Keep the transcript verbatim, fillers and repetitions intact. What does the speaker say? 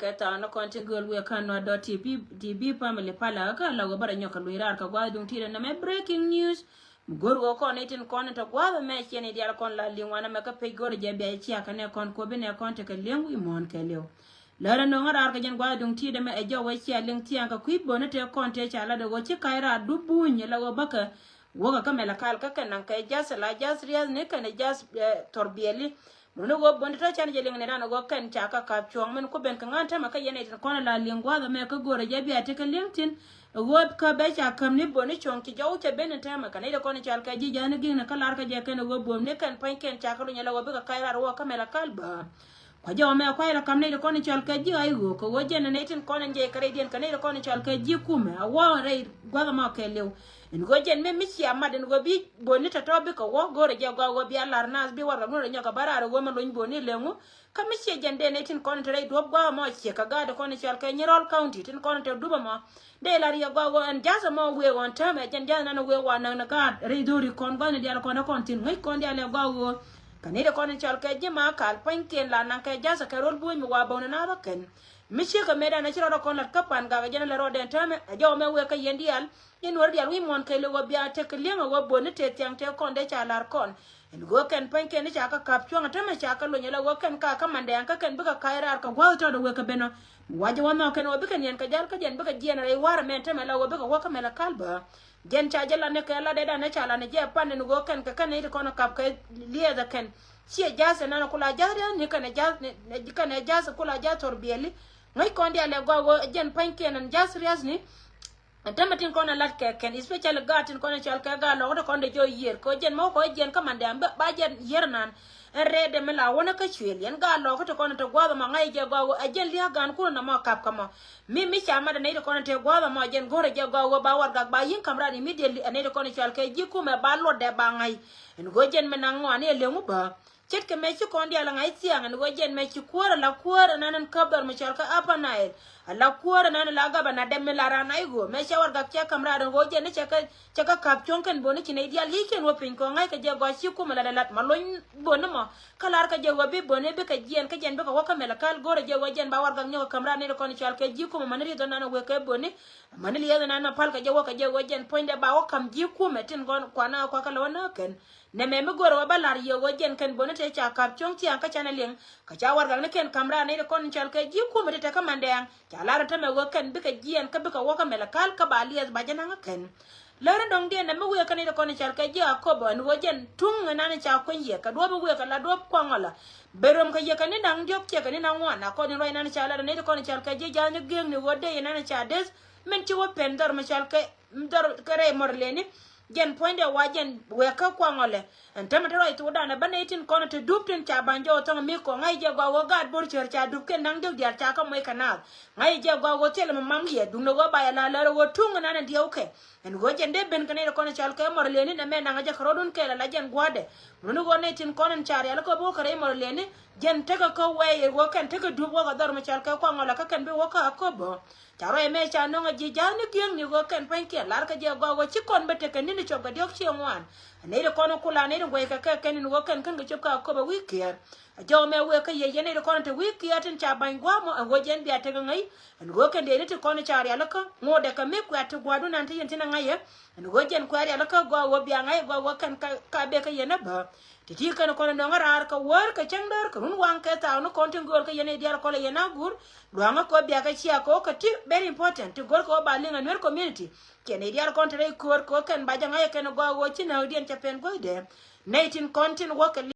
Kɛ thaw ni kɔn ti göl wiɛ kan nua dɔt ti bi, ti bi family pala kä la wä bä rɛ nyɔk kɛ luny raar kɛ gua̱th duŋ ti dɛ nɛmɛ breaking news. Mi go̱r wä kɔn itin kɔn in tɔ gua̱th mɛ ciɛ ni dial kɔn la liŋ wanɛ mɛ kä pec go̱r jɛ bia cia kɛ nɛ kɔn kuɔ bi nɛ kɔn tekɛ liŋ wi̱i̱ muɔ̱ɔ̱n kɛ liw. Lärä no̱ŋä raar kɛ jɛn gua̱th duŋ ti dɛ mɛ ɛ jɔw wä cia liŋ thiaŋ kɛ kui̱ bön ni tɛ kɔn tɛ ca la dɛ wä ci ka̱y raar dup buny la wä bä kɛ Wä kɛ kä mɛlɛ kal kä kɛn naŋ kɛ jath la jath riath ni kɛn jath thɔr biɛli. Muni wä buɔ̱n ti tɔ can jɛ liŋ ni dan wä kɛn ca kä kap cuɔ̱ŋ min ku ben kɛ ŋa̱n tämɛ kä yɛn itin kɔn la liŋ gua̱th mɛ kä go̱rɛ jɛ bia ti kɛ liŋ tin. Wä kä bɛ ca käm ni buɔ̱n ni cuɔ̱ŋ ci jɔw cɛ ben ni tämɛ kɛ ni de kɔn cal kɛ ji̱ ja̱n ni gi̱n ni kä lar kɛ jɛ kɛn wä buɔ̱n ni kɛn pa̱ny kɛn ca kä lunyɛ la wä bikɛ ka̱y rar wä kä mɛlɛ kal bä. Kua jɛ wä mɛ kuay la kam nɛy ti kɔn in cɔl kɛ ji̱ a i̱ ɣöö kɛ ɣöö jɛn nɛy tin kɔn in jɛ kɛ rɛy diɛn kɛ nɛy ti kɔn in cɔl kɛ ji̱ kumɛ a wä rɛy gua̱th mɔ kɛ liw. In ɣöö jɛn mi mi cia mat in ɣöö bi boni tɔ̱tɔ̱ bikɛ wä go̱rɛ jɛ gɔaa ɣöö bia lar naath bi warɛgak nu rɛ nyɔk kɛ bä raar ɣöö mɛ lony boni leŋu. Kä mi cia jɛn dee nɛy tin kɔn in te rɛy duɔ̱p gua̱th mɔ ciɛ kɛ gaat ti kɔn in cɔl kɛ Nyirɔl County tin kɔn in te dup ɛmɔ. Dee lar yɛ gɔaa ɣöö ɛn ja̱th ɛmɔ wëë ɣɔn täämɛ jɛn ja̱th nan wëë wa näk ni gaat rɛy dho̱ri kɔn gua̱th ni diaal kɔn ɛ kɔn thi̱n ŋäc kɔn diaal ɛ gɔaa ɣöö Kɛ ni ti kɔn in cɔl kɛ ji̱ ma kal pua̱nykiɛn la naŋ kɛ ja̱th kɛ rol buɔ̱ny mi wa bäw ni naath ɔ kɛn. Mi ciek kɛ metdan a ci rɔɔdɛ kɔn lat kä pan gak a jɛn a lɛ rɔɔdɛ täämɛ a jɔw mɛ wek kä yɛn diaal. Yɛn wär diaal wi̱i̱ muɔ̱ɔ̱n kɛ lek ɣöö bia tek kɛ li̱eŋ a ɣöö buɔ̱n ni tëë thiaŋ tëë kɔn dee ca lar kɔn. Ɛn ɣöö kɛn pua̱nykiɛn ni ca kɛ kap cua̱ŋ a täämɛ ca kɛ lony a la ɣöö kɛn ka kä mandɛɛŋ kä kɛn bikɛ ka̱c raar kɛ gua̱th tɔɔdɛ wek kɛ ben ɔ. Mi wa jɛ wä nhɔk kɛn ɣöö bikɛ niɛn kɛ ja̱l kä jɛn bikɛ jiɛɛn a rɛy wa̱rɛ mɛn täämɛ la ɣöö bikɛ wä kä mɛlɛ kal bä. Jɛn ca jɛ lat ni kɛ lat dee dan ni ca lat ni jɛ pan ni ɣöö kɛn kɛ kɛn ni ti kɔn kap kɛ liɛth ɛ kɛn. Ciɛ ja̱th ɛ nan kula ja̱th ria̱th ni kɛn ɛ ja̱th ni kɛn ɛ ja̱th kula ja̱th thor biɛli. Ŋäc kɔn diaal ɛ gɔaa ɣöö jɛn pa̱nykiɛn ɛn ja̱th ria̱th ni. Ɛn tämɛ tin kɔn ɛ lat kɛ kɛn especially gaat tin kɔn ɛ cɔal kɛ gaat lɔk ti kɔn dee jɔɔ yiër kɛ ɣöö jɛn mɛ wä kɔ jɛn kä mandɛ ba jɛn yiër nan. Ɛn rɛɛdɛ mi la wänä kä cuëël yɛn gaat lɔk ti kɔn ɛ te gua̱a̱th ɛmɔ ŋa̱c jɛ gɔaa ɣöö ɛ jɛn lia̱a̱ gaan kun ɛmɔ kap kä mɔ. Mi mi ca mat ɛ nɛy ti kɔn in te gua̱a̱th ɛmɔ jɛn go̱rɛ jɛ gɔaa ɣöö ba warɛgak ba yi̱n ka̱m raar immediately ɛ nɛy ti kɔn in cɔal kɛ ji̱ kumɛ ba luɔtdɛ ba ŋa̱c. Ɛn ɣöö jɛn mi naŋ ŋɔaani ɛ leŋ wä bä. Ce̱tkɛ mɛ ci kɔn diaal ɛ ŋa̱c thia̱a̱ŋ ɛn ɣöö jɛn mɛ ci kuäär ɛ la kuäär ɛnan in käp dhɔr mi cɔal kɛ Upper Nile. Ɛ la kuäär ɛnan in la gabana dɛm mi la raan a i̱ ɣöö mɛ cɛ warɛgak cɛ ka̱m raar ɛn ɣöö jɛn ni cɛ kɛ cɛ kɛ ka̱p cuɔ̱ŋ kɛn böni ci nɛy diaal yiëëckiɛn wä piny kɔn ŋa̱ckɛ jɛ gɔaa ci kumɛ la dɛ lat ma lony böni mɔ. Kä lar kɛ jɛ wä bi böni bikɛ jiɛn kä jɛn bikɛ wä kä mɛlɛ kal go̱rɛ jɛ wä jɛn ba warɛgak nyɔk kɛ ka̱m raar ni ti kɔn cɔal kɛ ji̱ kumɛ mani rieth ɔnan wek kɛ böni. Mani lieth ɔnan ma pal kɛ jɛ wä kɛ jɛ wä jɛn puɔ̱nydɛ ba wä ka̱m ji̱ kumɛ tin gɔn kuana kuakä lɛ wä nä kɛn. Nɛ mɛ mi go̱rɛ wä ba lar yɛ wä jɛn kɛn böni te ca ka̱p cuɔ̱ŋ thia̱a̱ŋ kä canɛ liŋ. Kɛ ca warɛgak ni kɛn ka̱m raar ni ti kɔn cɔal kɛ ji̱ kumɛ ti te kä mandɛɛŋ. Ca lar ɔ tämɛ ɣöö kɛn bikɛ jiɛɛn kä bikɛ wä kä mɛlɛ kal kä ba liɛth ba jɛ naŋ kä kɛn. Lär in dɔ̱ŋdiɛn nɛ mi wëë kä nɛy ti kɔn in cɔal kɛ ji̱ Akobo ɛn ɣöö jɛn tuŋ in nan in ca kueny yɛ kɛ duɔ̱ɔ̱p in wëë kɛ la duɔ̱ɔ̱p kuaŋ ɔ la. Ben röm kɛ yɛ kɛ ni da̱ŋ diɔ̱k ciɛ kɛ ni da̱ŋ ŋuan a kɔn in ruac nan in ca lat in nɛy ti kɔn in cɔal kɛ ji̱ ja̱a̱ny ni gieŋni ɣöö dee in nan in ca deth. Min ci wä pɛn dhɔr mi cɔal kɛ dhɔr kɛ rɛy mɔr leni. Jɛn puɔ̱nydɛ wa jɛn wëë kä kuaŋ ɔ lɛ. Ɛn tämɛ te ruac thokdan ɛ bä nɛy tin kɔn ɛ te dup tin ca ba̱ny jɔw thäŋ mi kɔ ŋa̱c jɛ gɔaa ɣöö gaat bo̱r cär ca dup kɛn da̱ŋ diɔ̱k diaal ca kä moc kɛ naath. Ŋa̱c jɛ gɔaa ɣöö thilɛ mi mam yɛ duŋdɛ ɣöö ba yɛ la̱r lär ɣöö tuŋ ɛnan ɛn diɛw kɛ. Ɛn ɣöö jɛn dee ben kɛ nɛy ti kɔn ɛ cɔal kɛ mɔr leni nɛ mɛ naŋ ɛ jɛ kɛ rɔɔdun kɛɛl ala jɛn gua̱a̱dɛ. Muni ɣöö nɛy tin kɔn ɛn ca rial kä bo̱o̱k kɛ rɛy mɔr leni. Jɛn tekɛ kä wɛy ɛ ɣöö kɛn tekɛ dup wäkɛ dhɔr mi cɔal kɛ kuaŋ ɔ la kä kɛn bi wäkä a köp bä. Ca ruac mɛ ca nɔŋ a ji̱ ja̱a̱n ni gi̱eŋni ɣöö kɛn pua̱nykiɛn lar kɛ jɛ gɔaa ɣöö ci kɔn bä tekɛ ni̱n cop kɛ diɔ̱k ciɛ ŋuan. Nɛy ti kɔn kula nɛy ti guɛy kɛ kɛ kɛn in ɣöö kɛn kɛ cop kɛ a köp a wi̱i̱ kiɛɛr. A jɔw mɛ wëë kä yɛ yɛn nɛy ti kɔn te wi̱i̱ kiɛɛr tin ca ba̱ny gua̱a̱mɔ ɛn ɣöö jɛn bia tekɛ ŋäc. Ɛn ɣöö kɛn dee ni ti kɔn ca rialikä ŋo̱o̱dɛ kɛ mi kuɛ̈t ti gua̱a̱du nan ti yɛn tin a ŋa̱cä. Ɛn ɣöö jɛn kuɛ̈t rialikä gɔaa ɣöö bia ŋa̱c gɔaa ɣöö kɛn ka, ka bek kä yɛn a bä. Ti ti kɛn kɔn nɔŋ a raar kɛ wäär kɛ cäŋ däär kɛ run waŋ kɛ thaw ni kɔn tin göör kä yɛn i̱ diaal kɔlɛ yɛn a guur. Luaŋä kɛ ɣöö biakɛ cia kɛ ɣöö kɛ ti very important ti göör kɛ ɣöö ba liŋ a Nuer community. Cɛ nɛy diaal kɔn te rɛy köör kɛ ɣöö kɛn ba jɛ ŋa̱c ɛ kɛn ɛ gɔaa ɣöö ci nääkdiɛn cɛ pɛn guäcdɛ. Nɛy tin kɔn tin wäkɛ